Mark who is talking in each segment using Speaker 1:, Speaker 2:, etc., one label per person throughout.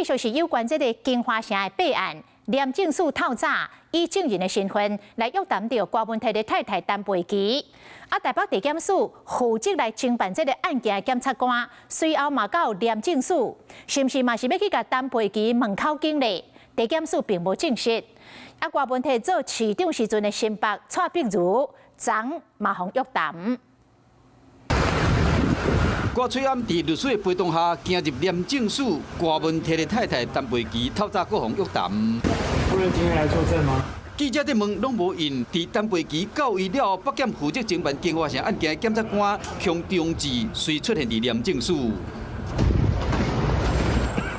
Speaker 1: 繼續是有關這个京華城的弊案，廉政署透早以證人的身份來約談著郭文鐵的太太陳培琪。啊，台北地檢署負責來偵辦這个案件的檢察官，隨後嘛到廉政署，是毋是嘛是欲去共陳培琪問口供咧？地檢署並無證實。啊，郭文鐵做市長時陣的心腹蔡碧如，昨嘛予約談。
Speaker 2: 郭翠暗佇律師的陪同下，行入廉政署，郭文鐵的太太陳培琪透早閣予約談。
Speaker 3: 夫人今天來作證嗎？
Speaker 2: 記者咧問攏無應，佇陳培琪告伊了後，北檢負責偵辦京華城案件的檢察官孔中志隨出現佇廉政署。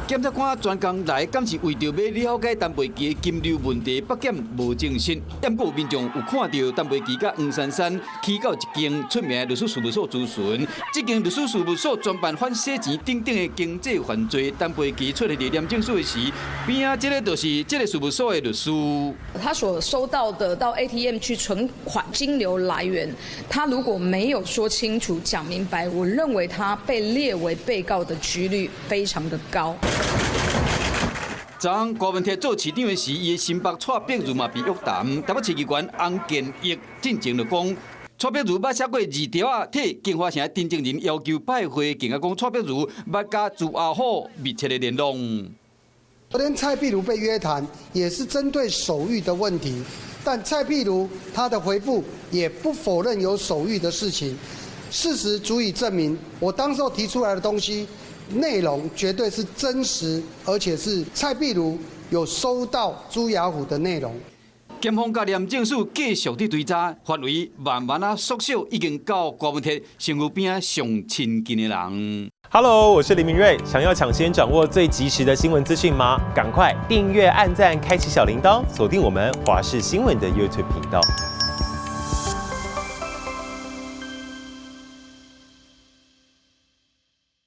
Speaker 2: 檢察官專工來，敢是為著欲了解陳培琪的金流問題？北檢無證實，毋過有民眾有看著陳培琪佮黃珊珊去到一間出名的律師事務所諮詢，這間律師事務所專辦反洗錢等等的經濟犯罪。陳培琪出現佇廉政署的時，邊仔這个就是這个事務所的律師。
Speaker 4: 他所收到的到 ATM 去存款金流來源，他如果沒有說清楚、講明白，我認為他被列為被告的幾率非常的高。
Speaker 2: 昨昏郭文鐵做市長的時，伊的心腹蔡碧如嘛被約談。台北市議員洪建義進前就講，蔡碧如捌寫過字條仔，替京華城陳證人要求拜會，更加講蔡碧如捌佮朱阿虎密切的聯絡。
Speaker 5: 昨天蔡壁如被約談，也是針對手諭的問題，但蔡壁如他的回覆也不否認有手諭的事情，事實足以證明，我當時候提出來的東西內容絕對是真實，而且是蔡壁如有收到朱亞虎的內容。
Speaker 2: 檢方佮廉政署繼續佇追查，範圍慢慢仔縮小，已經到郭文鐵身軀邊仔上親近的人。
Speaker 6: Hello，我是林明睿，想要搶先掌握最及時的新聞資訊嗎？趕快訂閱、按讚、開啟小鈴鐺，鎖定我們華視新聞的 YouTube 頻道。